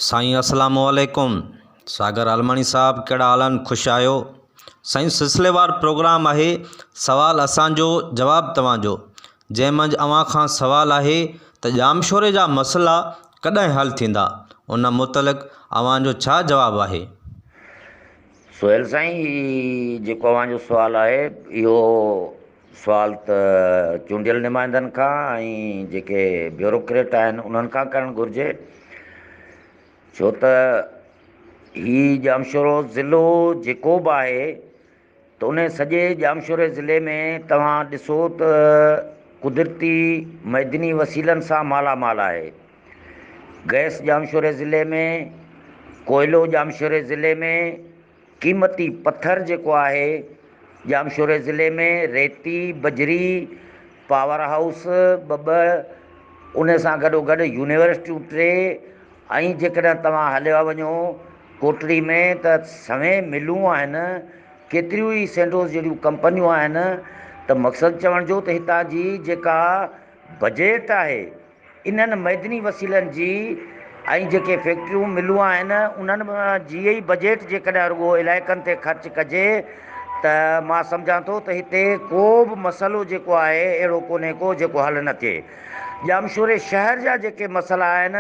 سائين اسلام عليڪم ساگر عالماڻي صاحب ڪهڙا حال آهن خوش آهيو سائين سلسليوار پروگرام آهي سوال اسان جو جواب توهان جو جنهن منجھ اوهان کان سوال آهي ته ڄامشوري جا مسئلا ڪڏهن حل ٿيندا ان متعلق اوهان جو ڇا جواب آهي. سهيل سائين هي جيڪو اوهان جو سوال آهي اهو سوال ته چونڊيل نمائندن کان ۽ جيڪي بيوروڪريٽ آهن انهن کان ڪرڻ گهرجي ڇو ته هي ڄامشورو ضلعو جيڪو به آهي ته ان سڄي ڄامشوري ضلعي ۾ توهان ڏسو ته قدرتي معدني وسيلن سان مالا مال آهي گئس ڄامشوري ضلعي ۾ ڪوئلو ڄامشوري ضلعي ۾ قيمتي پٿر جيڪو آهي ڄامشوري ضلعي ۾ ريتي، بجري، پاور هائوس ٻه ٻه ان سان گڏو گڏ يونيورسٽيون ٽي ۽ جيڪڏهن توهان هليا وڃو ڪوٽڙي ۾ ته سوين ملون آهن ڪيتريون ئي سينڊوز جهڙيون ڪمپنيون آهن ته مقصد چوڻ جو ته هتان جي جيڪا بجيٽ آهي انهن معدني وسيلن جي ۽ جيڪي فيڪٽريون ملون آهن انهن جي ئي بجيٽ جيڪڏهن رڳو علائقن تي خرچ ڪجي ته مان سمجهان ٿو ته هتي ڪو به مسئلو جيڪو آهي اهڙو ڪونهي ڪو جيڪو حل نه ٿئي. ڄامشوري شهر جا جيڪي مسئلا آهن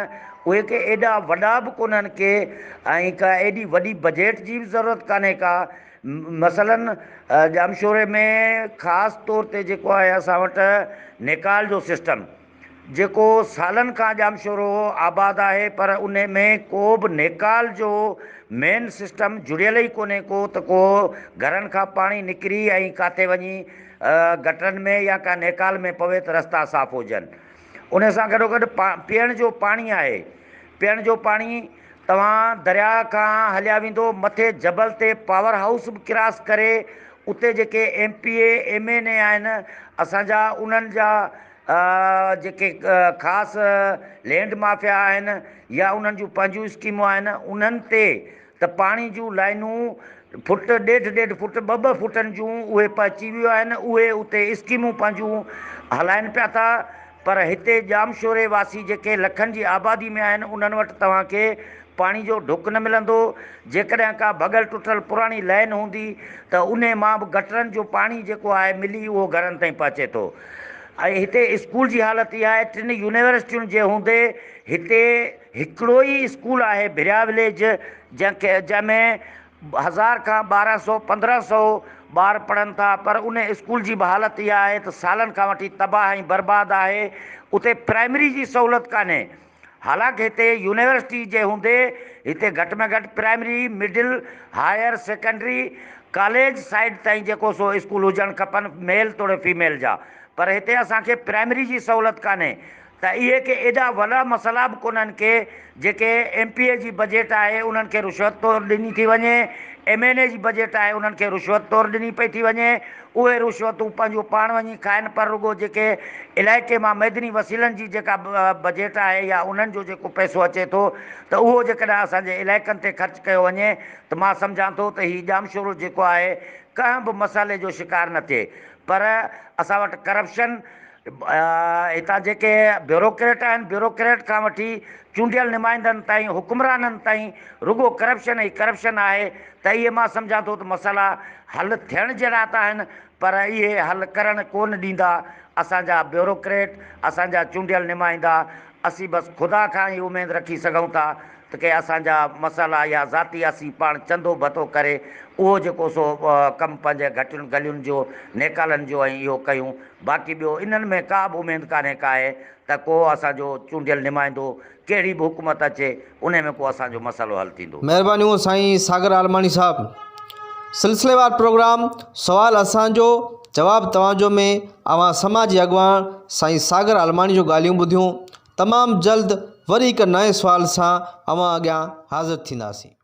اهي ڪي ايڏا وڏا به ڪونهن ڪي ۽ ڪا ايڏي وڏي بجيٽ جي به ضرورت ڪانهي ڪا مثلاً ڄامشوري ۾ خاص طور تي جيڪو آهي اسان وٽ نيڪال جو سسٽم جيڪو سالن کان ڄامشورو آباد آهي پر انهي ۾ ڪو به نيڪال جو مين سسٽم جڙيل ئي ڪونهي ڪو ته ڪو گهرن کان پاڻي نڪري ۽ ڪاٿي وڃي گٽرن ۾ يا ڪا نيڪال ۾ پوي ته رستا صاف هجن انهي سان گڏوگڏ پيئڻ جو پاڻي آهي پيئڻ جو پاڻي توهان درياء کان هليا ويندو مٿي جبل تي پاور هائوس به ڪراس ڪري اتي جيڪي M P A M N A آهن اسان جا انهن جا جيڪي خاص لينڊ مافيا آهن يا انهن جون پنهنجون اسڪيمون آهن انهن تي ته پاڻي جون لائنون فٽ ڏيڍ ڏيڍ فٽ ٻه ٻه فٽن جون اهي پهچي ويون آهن اهي اتي اسڪيمون پنهنجون هلائن پيا ٿا پر هتي ڄامشوري واسي جيڪي لکن جي آبادي ۾ آهن انهن وٽ توهان کي پاڻي جو ڍڪ نه ملندو، جيڪڏهن ڪا ڀڳل ٽٽل پراڻي لائين هوندي ته انهي مان به گٽرن جو پاڻي جيڪو آهي ملي اهو گهرن تائين پهچي ٿو ۽ هتي اسڪول جي حالت اها آهي ٽن يونيورسٽين جي هوندي هتي هڪڙو ئي اسڪول آهي ڀريا وليج جنهن کي جنهن ۾ هزار کان 1200 1500 ٻار پڙهن ٿا پر انهي اسڪول جي به حالت اها آهي ته سالن کان وٺي تباهه ۽ برباد آهي اتي پرائمري جي سهولت ڪانهي حالانڪ هتي يونيورسٽي جي هوندي هتي گهٽ ۾ گهٽ primary, middle, higher secondary, college side تائين جيڪو سو اسڪول هجڻ کپن ميل توڙي فيميل جا پر هتي اسان کي پرائمري جي سهولت ڪانهي ته اهي ڪي ايڏا وڏا مسئلا به ڪونهن ڪي جيڪي ايم پي اي جي بجيٽ آهي انهن کي رشوت طور ڏني ٿي وڃي ايم اين اي جي بجيٽ آهي انهن کي رشوت طور ڏني پئي ٿي وڃي اهي رشوتون پنهنجو پاڻ وڃي کائن پر رڳو جيڪي علائقي مان معدني وسيلن جي جيڪا بجيٽ آهي يا انهن جو جيڪو پئسو اچي ٿو ته اهو جيڪڏهن اسان جي علائقن تي خرچ ڪيو وڃي ته مان سمجهان ٿو ته هي ڄامشورو جيڪو آهي ڪنهن به مسئلي جو شڪار نه ٿئي پر اسان وٽ ڪرپشن هتان جيڪي بيوروڪريٽ آهن بيوروڪريٽ کان وٺي چونڊيل نمائندن تائين حڪمرانن تائين رڳو ڪرپشن ئي ڪرپشن آهي ته اهي مان سمجهان ٿو ته مسئلا حل ٿيڻ جهڙا ته آهن پر اهي حل ڪرڻ ڪونه ڏيندا اسان جا بيوروڪريٽ اسان جا چونڊيل نمائندا اسين بس خدا کان ئي اميد رکي سگهون ٿا ته ڪي اسان جا مسئلا يا ذاتي اسين پاڻ چندو ڀتو ڪري اهو جيڪو سو ڪم پنهنجي گهٽين گلين جو نيڪالن جو ۽ اهو ڪيون باقي ٻيو انهن ۾ ڪا به اميد ڪانهي ڪا آهي ته ڪو اسان جو چونڊيل نمائندو ڪهڙي به حڪومت اچي انهي ۾ ڪو اسان جو مسئلو حل ٿيندو. مهربانيون سائين ساگر عالماڻي صاحب. سلسليوار پروگرام سوال اسان جو جواب توهان جو ۾ اوهان سماجي اڳواڻ سائين ساگر عالماڻي جو ڳالهيون ٻڌيون تمام جلد وري هڪ نئين سوال سان اوهان اڳيان حاضر ٿينداسين.